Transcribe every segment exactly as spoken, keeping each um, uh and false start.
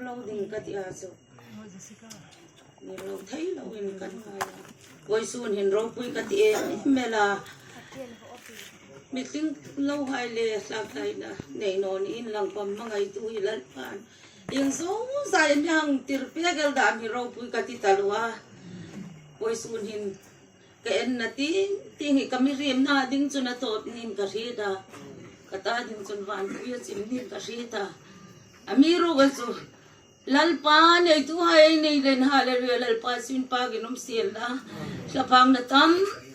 Lo ding ka ti a chu. Ni lo thei lo in kan ngai a. Vawisun hin ropui ka ti em em el a. Mitling lo hai le tlak hai na nei naw ni in lang pam ma ngai tu hi Lalpan. Ieng zo zai mi hang tir pek el dam hi ropui ka ti ta lo a. Vawisun hin ka enna ting ting hi ka mi rimna ding chun a tawp niin ka hriet a. Ka ta ding chun vanpui a chim niin ka hriet a. Amiruokchu Lalpa neitu hai nei len ha le ria Lalpa sin pa ginum siel na. Thlaphangna tam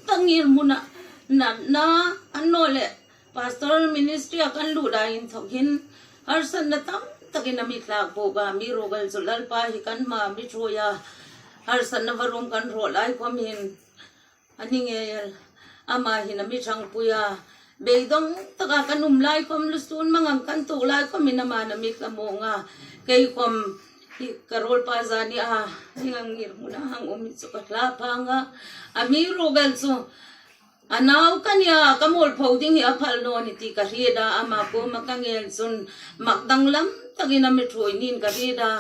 tak ngirhmuna natna annawleh Pastor ministry a kan lut lai inthawk hin harsatna tam takin a mi tlak bawk a, amiruokchu Lalpa hi kan hmaa mi ṭhuoi a, harsatna varum kan hraw lai khawm hin a ni ngei el. Ama hin a mi ṭhangpui a, beidawng taka kan um lai khawm, lusun mangang kan tuok lai khawm hin ama hin a mi thlamuong a, kei khawm hi ka ruolpa zani a, hi ngang ngirhmuna hang um hi chu ka thlaphang a, amiruokchu a nau ka nia, ka mualpho ding hi a phal naw ni ti ka hriet a, ama kuoma ka ngen chun mak danglam takin a mi ṭhuoi niin ka hriet a.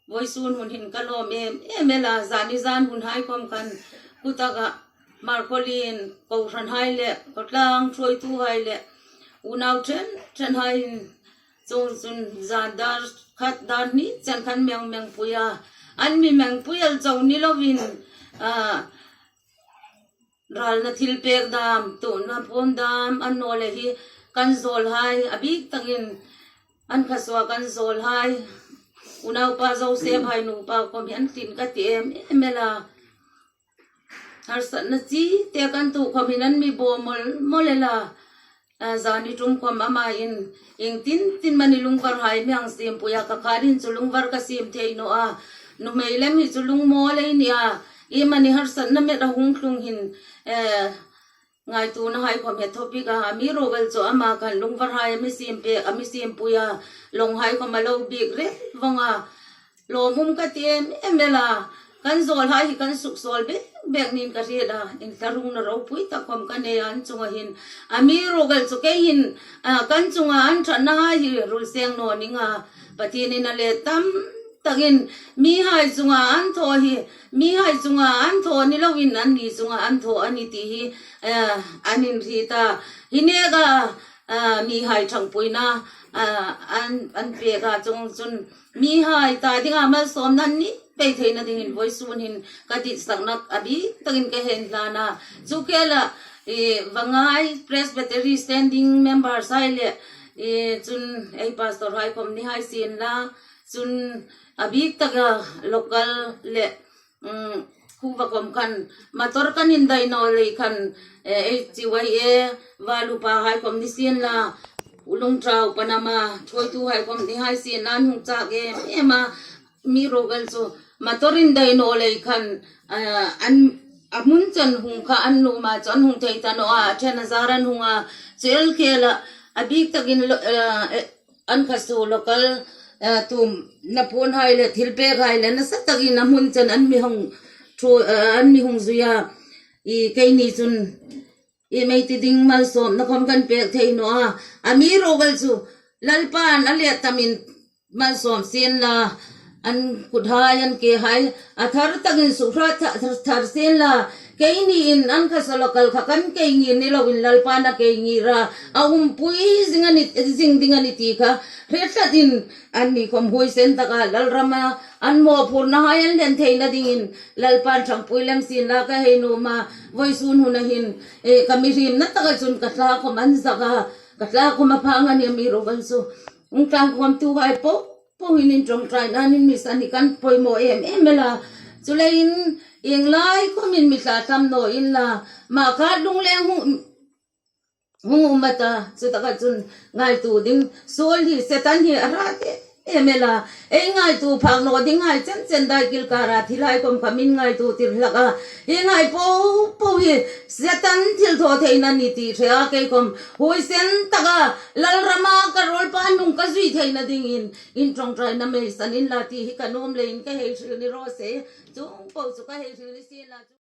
Vawisun hun hin ka lawm em em el a, zani zan hun hai khawm khan kutaka Markolin kohran hai le khawtlang ṭhuoitu hai le unau ṭhen ṭhen hai hin chuong chun zan dar khat dar hni chen khan meng meng pui a, an mi meng pui el chau ni lovin, a, ralna thil pek dam, tuokna puon dam, annawleh hi kan zawl hai, a bik takin an khawsua kan zawl hai, unaupa Joseph hai nupa khawm hi an tlin ka ti em em el a. Harsatna chi te kan tuok khawm hin an mi baw mawl mawl el a. A, zani ṭum khawm ama hin ieng tin tin mani lungvar hai mi hang siempui a, ka kharin chu lungvar ka siem thei naw a. Nuhmei lem hi chu lungmawl ei ni a. Iemani harsatna met a hung tlung hin, eh, ngaituona hai khawm he thaw bik a, amiruokchu ama khan lungvar hai a mi siem pek, a mi siempui a, lawng hai khawm a lo bik reng vawng a. Lawmum ka ti em em el a, kan zawl hai hi kan suksawl bek bek niin ka hriet a, inthlahrungna ropui tak khawm ka nei a an chunga hin. Amiruokchu kei hin, a, kan chunga an ṭhatna hai hi ruol seng naw ning a, Pathienin a let tam takin mihai chunga an thaw hi, mihai chunga an thaw ni lovin anni chunga an thaw a ni ti hi, eh, an inhriet a. Hi neka, a, mihai ṭhangpuina, a, an, an pek a, chuong chun mihai ta dinga malsawmna an ni pei theina dingin vawisun hin ka titsakna a bik takin ka hei hlan a. Chu khela, e, Vangai Presbytery Standing Members hai le, e, chun ei pastor hai khawm ni hai sien la, chun a bik taka local le, um, khuo va khawm khan, motor kan indai naw lei khan, eh, ei chi wai e, valupa hai khawm ni sien la, ulung trau panama, ṭhuoitu hai khawm ni hai sien la, an hung chak em em a, amiruokchu motor indai naw lei khan, ah, an, a hmun chen hung kha an nuom a, chu an hung thei ta naw a, a ṭhen a zar an hung a, chu el khela, a bik takin lo, eh, eh, an khawsua local, eh, tuomna puon hai le thil pek hai le nasa takin a hmun chen an mi hung ṭhu-, eh, an mi hung zui a. I keini chun i mei ti ding malsawmna khawm kan pek thei naw a. Amiruokchu Lalpan a let tamin malsawm sien la, an kut hai, an ke hai, a thar takin sukhrat thar, thar, thar sien la, keini in an khawsua local kha kan kei ngir ni lovin Lalpan a kei ngir a, a umpui zing a ni, zing ding a ni ti kha hre tlatin anni khawm huoisen taka Lalrama an mawphurna hai an hlen theina dingin Lalpan ṭhangpui lem sien la ka hei nuom a, vawisun huna hin, eh, ka mihriemna taka chun ka thla khawm an zak a, ka thla khawm a phang a ni amiruokchu. Hung tlangkhawmtu hai po po hin in ṭawngṭainain mi san hi kan poimaw em em el a. Chuleiin ieng lai khawmin mi thla thlam naw inla, ma kha lungleng hung, hung um a ta, chutaka chun ngaituo ding suol hi Setan hi a hrat em em el a. Ei ngaituo phak naw ding hai chen chen dai kil kara thil hai khawm kha min ngaituo tir hlak a. Hi ngai po po hi Setan thilthawtheina ni ti hre a, kei khawm huoisen taka Lalrama ka ruolpa nung ka zui theina dingin in ṭawngṭaina mi san inla ti hi ka nuom leiin ka hei hril ni raw se. Chuong po chu ka hei hril ni sien la chu.